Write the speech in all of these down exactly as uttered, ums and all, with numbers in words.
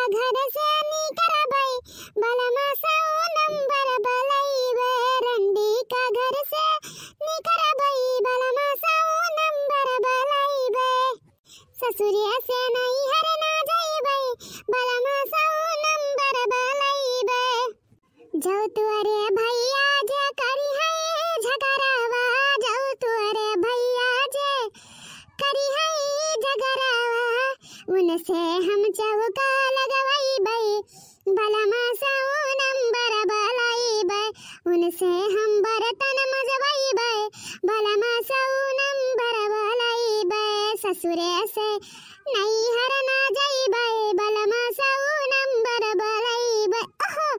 घर से निकरबै, बलमा सौ नंबर बलैबै, रंडी का घर से निकरबै, बलमा सौ नंबर बलैबै। ससुरे से नैहर ना जइबै, बलमा सौ नंबर बलैबै। जौ तोरे भैया जे करिहैं झगड़ावा, जौ तोरे भैया जे करिहैं झगड़ावा, उनसे हम चौका लगवैबै, बलमा सौ नंबर बलैबै, उनसे हम बर्तन मजवैबै, बलमा सौ नंबर बलैबै। ससुरे से नैहर ना जइबै, बलमा सौ नंबर बलैबै। ओहो,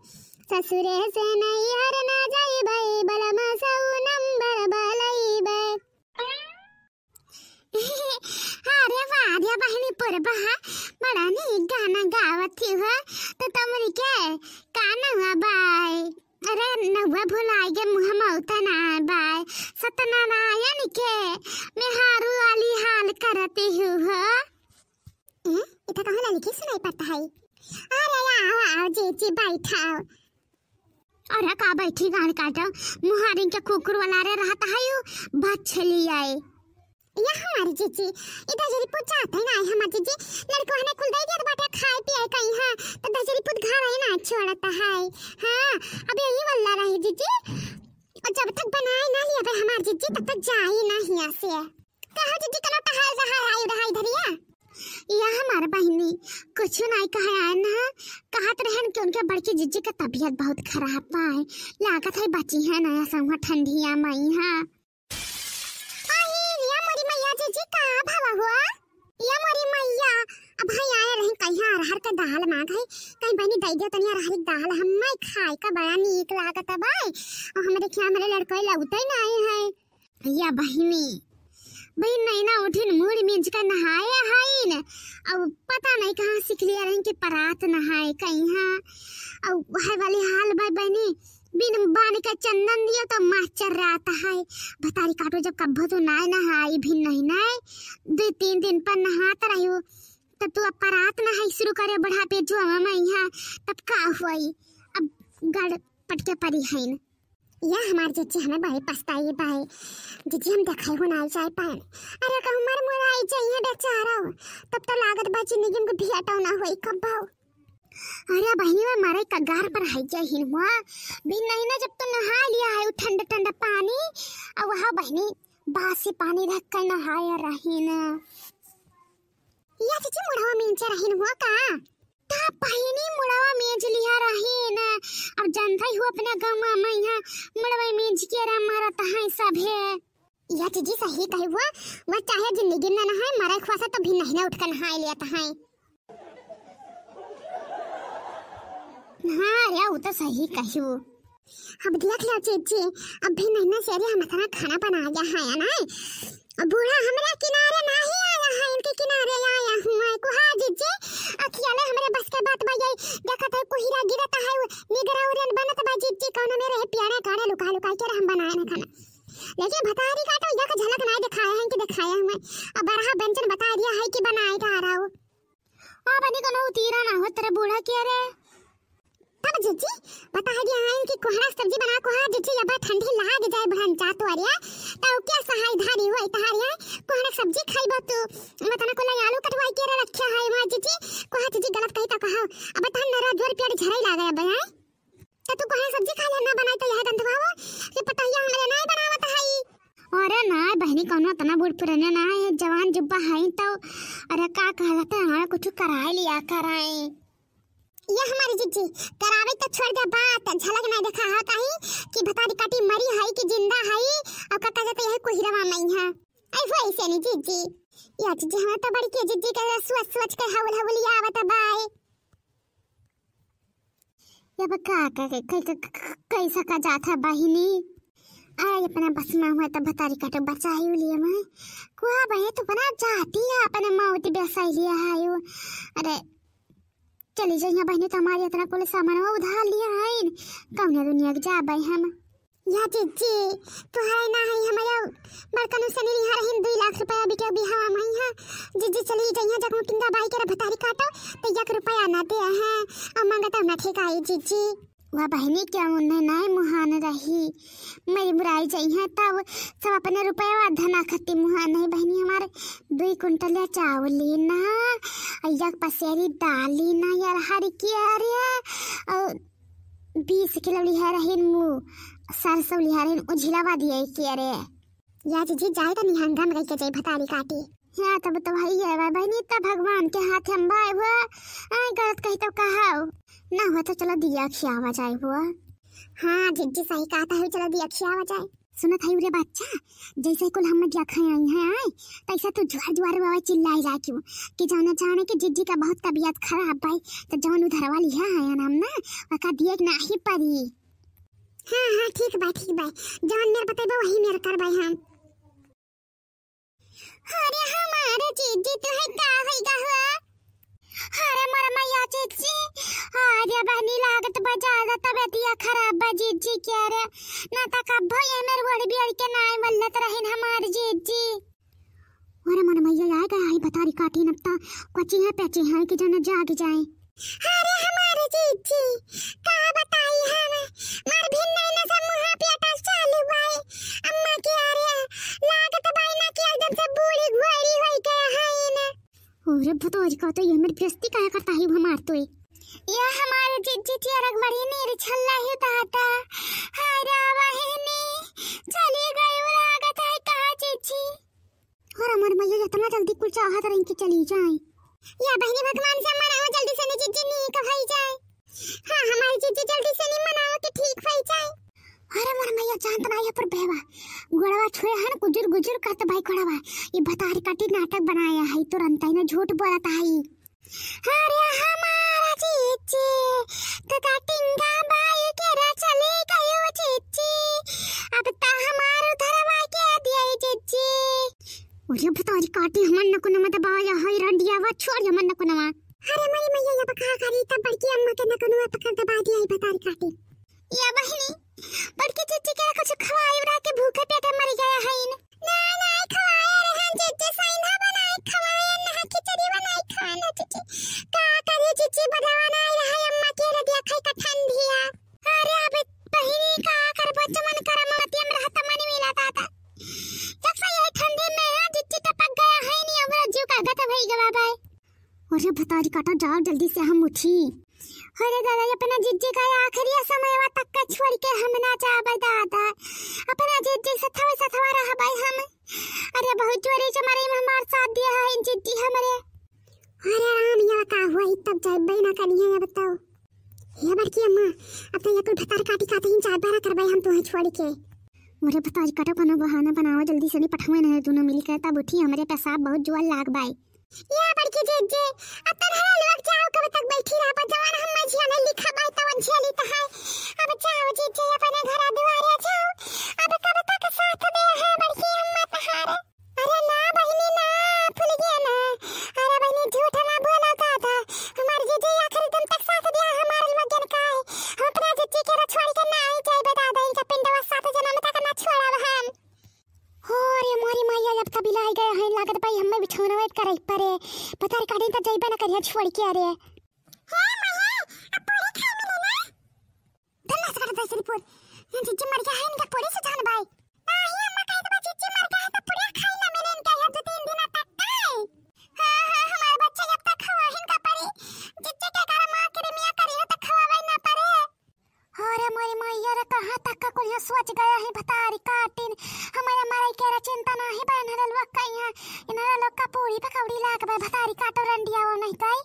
ससुरे से नैहर ना जइबै, बलमा सौ नंबर बलैबै। अरे वाह रे बहिनी पुरबा, बड़ा नीक गाना गावत ही हो। तो तुमरी के का नौवा बाय? अरे नौवा भुलाइ गे, मुँह मौता ना बाय। सत्यनारायण के मेहारू वाली हाल करती हूँ हो। ए, इता कहाँ ललिके सुनाई पड़ता है? अरे आओ, आओ, जीजी बैठाओ। अरे का बैठी गान काटो, मुहारिन के कुकुर वाला रे रहता है यू, बछली आए। या हमारी जीजी, इधर जरी पूछा थे ना हमारी जीजी, लड़को हने कुल दे दिया तो बाटे खाए पिए कहीं, हाँ, तो दजरी पुत घर आए ना छोड़ता है। हाँ, अब यही वाला रही जीजी, और जब तक बनाए ना लिया भाई हमारी जीजी, तब तक जाए ना हिया से। कहा जीजी, कनो टहल रहा है, उड़ाई धरिया? या हमार बहिनी, कुछ नाई कहे आए ना, कहत रहन कि उनके बड़की जीजी के तबियत बहुत खराब बा, लागत है बची है नया संगवा ठंडिया मई है। अही, या मोरी मैया जीजी, का भवा हुआ? या मोरी मैया, अब भाई आए रही कहीं अरहर के दाल मांग है, कहीं बहिनी दे दे तनी अरहर के दाल, हमें खाए का बड़ा नीक लागत है भाई, और हमरे खिया हमरे लड़को लौटे ना आए हैं। या बहिनी, बहिन नैना उठिन मुड़ी मींज के नहाए हईन, अब पता नहीं कहाँ सीख लिया रही कि परात नहाए कहीं, हाँ। अब वह वाली हाल बा बहिनी, बिन बान के चंदन दियो तो माचर रात है। भतारी काटो जब कब्बो तो नाय नहाई भी नहीं नाय, दो तीन दिन पर नहात रही हो, तब तू अब परात नहाई शुरू करे बुढ़ापे जो हम यहाँ, तब का हुई? अब गड़ पटके परी हईन। या हमार जीजी हमें बड़ी पछताई बाई। जीजी हम देखाई हो ना जाए पाए। अरे कहूँ मर मुराई जाइए बेचारा, तब तो लागत बा जिंदगी में भेंटो ना होई कब्बो। अरे बहिनी में मरे कगार पर है जय हिंद हुआ। भी नहीं ना जब तो नहा लिया है वो ठंडा ठंडा पानी, और वहाँ बहिनी बासी पानी रख के नहाए रही ना। या जीजी मुड़वा मींचे रही हुआ का? ता बहिनी मुड़वा मींज लिया रही ना। अब जानता ही हो अपने गाँव में यहाँ मुड़वा मींज के रा मारत है सभे। या जीजी सही कही हुआ, वह चाहे जिंदगी में ना नहाए, मरे खुआ से तो भी नहीं ना उठ कर नहाए लेता है। हाँ रे, वो तो सही कही वो। अब देख लो जीजी, अब भी नहीं ना से हम इतना खाना बना लिया है ना। अब बूढ़ा हमरा किनारे नहीं आया है, इनके किनारे आया हूँ मैं। कुहा जीजी, अखियाले हमरे बस के बात बा, यही देखत है कुहिरा गिरत है, वो निगरा उरन बनत बा जीजी, कौनो में रहे प्यारे काढ़े लुका लुका के हम बनाए ना खाना। लेकिन भतारी का तो यक झलक नाय दिखाया है कि दिखाया हूँ मैं। अब बरहा व्यंजन बता दिया है कि बनाए का रहा हो। आ बनी कोनो उतीरा ना हो तेरे बूढ़ा के रे। तब जीजी बता दिया है कि कोहड़ा सब्जी बना, कोहा जीजी अब ठंडी लाग जाए भरन जा तो अरिया। तो क्या सहाय धारी हो तहारिया, कोहड़ा सब्जी खाई बा तू। मतना को ले आलू कटवाई के रे रखा है वहाँ जीजी। कोहा जीजी गलत कही तो कहा, अब तहन नरा जोर पेट झराई लागे अब हैं। तो तू कोहड़ा सब्जी खा ले ना बनाई तो यह गंधवा हो, ये पतैया हमरे नाय बनावत है। अरे ना बहिनी, कौनो इतना बूढ़ पुराने ना है, जवान जुब्बा है तो। अरे का कहलते हैं, कुछ कराए लिया कराए। ये हमारी जीजी, करावे तो छोड़ दे बात, झलक नहीं देखा है कहीं कि भतारी काटी मरी है कि जिंदा है, और का कहते यही कुहिरवा नहीं है। ऐसे ऐसे नहीं जीजी, या जीजी हमारे तो बड़की जीजी के सोच सोच के हवल हवल आवत बाय। अब का, का, का, का, का, का, कैसा का जात है बहिनी? अरे अपना बस में हुआ तब भतारी काटो बचाई लिए मैं। कुआ बहे तो अपना जाती है, अपने मौत बेसाई लिया है यो। अरे चली जाइए बहिनी, तो हमारी इतना कुल सामान वो उधार लिया है, कौन दुनिया के जाबे हम। या जिज्जी, तोहरे ना है, हमरे बड़कनू से लिहा रहिन दुई लाख रुपया बिटिया बिहावा मई है। जिज्जी चली जइहा जब टिंगा बाई के भतारी काटो, तो एक रुपया ना दे है, और मांगता ना ठेकाई जिज्जी। वाह बहिनी, क्या उन्हें नाय मुहान रही, मरी मुराई जइहा तब सब अपने रुपया धना खत्ती मुहान है बहिनी। हमारे दुई कुंटल या चावल लेना, और एक पसेरी दाल लेना यार, हर के अरे, और बीस किलो लिहा रहिन मु, सरसों लिहा रहिन उझिलावा दिए के अरे। या जिज्जी जाए त निहंगा में रह के जाई भतारी काटी। या तब तो भाई ये बा बहिनी, तब भगवान के हाथ हम बाय हुआ। आय गलत कही तो कहाओ। ना हुआ तो चलो दिया खियावा जाए हुआ। हाँ जिज्जी सही कहता है, चलो दिया खियावा जाए। सुनत है रे बच्चा, जैसे कुल हम दिया खाए आई हैं आए, तैसे तू जुआर जुआर बाबा चिल्लाई जा क्यों कि जाने जाने कि जिज्जी का बहुत तबीयत खराब बाई, तो जौन उधरवा लिहा है हम ना, वका दिए के नाही परी। हाँ, हाँ, ठीक बा, ठीक बा। जौन मेर बतैबा, वही मेर करबै हम। अरे हमार जिज्जी, तोहे का होई गा हुआ? अरे मोर मैया जिज्जी, अरे बहनी लागत बा ज्यादा तबियतिया खराब बा जिज्जी के रे। ना त कब्बो ये मेर ओढ़ बियड़ के नाय मल्लत रहिन हमार जिज्जी। अरे मोर मैया, आए गए आई बतारी काटी नपता, कोची है पेची है कि जन जाग जाए। अरे हमारे जीजी, का बताई हम, मार भिन्न नहीं न सब मुहा पेटल चालू बाई। अम्मा की अरे, लागत बाई ना कि एकदम से बूढ़ी घोड़ी होई गए हैं न। अरे भतोरी का तो ये मेरी बेइज्जती काहे करता है हमार तो ये। ये हमारे जीजी चेरक बड़ी नीर छल्ला ही दादा। अरे बहिनी, चली गई लागत है कहाँ जीजी? अरे मोर मैया, इतना जल्दी कुल चाहत रही कि चली जाए। या बहिनी, भगवान से मनाओ जल्दी से नी जिज्जी नीक होई जाए। हाँ, हमारी जिज्जी जल्दी से नी मनाओ कि ठीक होई जाए। अरे मोर मैया, जानत ना ये पर बेवा गोड़वा छुए हन, गुजुर गुजुर करत बाई गोड़वा। ये बतारी काटी नाटक बनाया है, तुरंत ही ना झूठ बोलत है। अरे हमारा जीजी, तो का टिंगा बाई के रा चले गयो जीजी, अब ता हमार उधरवा के दिया जीजी। अरे भतारी काटी, हमन नकुनवा दबाया है रंडियावा, छोड़ हमन नकुनवा। अरे मोरी मैया, अब का करी, तब बड़की अम्मा के नकुनवा पकड़ दबा दिया है भतारी काटी। या बहिनी, बड़की जीजी के कुछ खवाई उड़ा के भूखे पेटे मर गया है इन। ना, ना, खवाए रहन जीजी, सैंधा बनाए खवाए, ना खिचड़ी बनाए खाना जीजी। का करी जीजी, बजावा ना रहा अम्मा के रदिया खाई का ठंडिया। अरे अब बहिनी का करबो, जमन करम मतियम रहत मन मिला दादा। जब से यही ठंडी में है जीजी टपक गया है नी, हमरा जीव का गत भई गवा बाय। अरे भतारी काटा, जाओ जल्दी से हम उठी। अरे दादा, ये अपना जीजी का आखिरी समयवा तक का छोड़ के हम ना जाबे दादा, अपना जीजी सथवा सथवा रहबे हम। अरे बहुत जोरे से मरे में हमार साथ दिया है इन जीजी हमरे। अरे राम, ये का हुआ, ई तब जाबे ना करिए, ये बताओ। हे बड़की अम्मा, अब तो ये कुल भतार काटी का तहीं जाबे ना करबे हम तोहे छोड़ के। अरे भतारी काटा, कोनो बहाना बनावा जल्दी से, नी पठवे ना दोनों मिल के, तब उठी, हमरे पेशाब बहुत जोर लाग बाय। या बड़की जीजी, अब तनहरा लोग जाओ, कब तक बैठी रहबा? जवन हम मझिया ने लिखा बाय तवन झेली त है। अब जाओ जीजी, अपने घरा दुआरे जाओ। अब कब तक साथ दे है बड़की अम्मा तहार? अरे ना बहिनी ना, फुलगिया ना। अरे बहिनी झूठ ना बोला दादा। हमार जीजी आखिरी दम तक साथ दिया हमार लोगन का है। हम अपना जीजी के छोड़ के ना ही जाइबे दादा, इनका पिंडवा सात जन्म तक ना छोड़ब हम। हो रे मोरी मैया, अब त बिलाई गए हैं, लागत बाई हमें बिछौना वेट करे परे। भतारी काटी त जइबे ना करिया छोड़ के। अरे हे मैया, अब पूरी खाए मिले ना। धन्ना से काट दे सिरी पूर। ये जिज्जी मर गया है, इनका पूरी से जान बाई। नाही अम्मा, कहे तो जिज्जी मर गया है तो पूरी खाई ना मिले इनके, ये दो तीन दिन तक का है। हाँ, हाँ, हमारे बच्चे जब तक हवा इनका पड़ी, जिज्जी के घर माँ के मियाँ करी हो तो खवावे ना पड़े। अरे मोरी मैया रे, कहाँ तक का कुल सोच गया है भतारी काटिन। हमारे मरई के रे चिंता नाही बा, इन्हरे लोग कहीं है, इन्हरे लोग का पूरी पकौड़ी लाग बा, भतारी काटो रंडिया वो नहीं कई।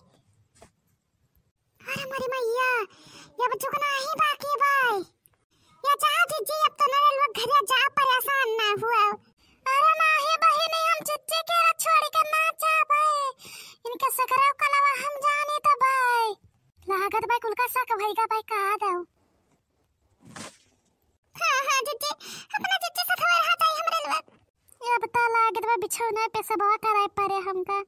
अरे मोरी मैया, ये अब चुकना ही बाकी बाई। या चाह जीजी, अब तो इन्हरे लोग घरे जा, परेशान ना हुआ। अरे नाही बहिनी, हम जीजी के रे छोड़ के ना जाबे। इनके सकरा कलवा हम जानी तो बाई। लागत बाई कुल का शक भई गा बाई, कहा दऊ। हाँ, हाँ, जिज्जी, अपना जिज्जी से थोड़ा रहा जाए हमरे लोग। ये अब ता लागत बा बिछौना पे सबवा कराए परे हमका।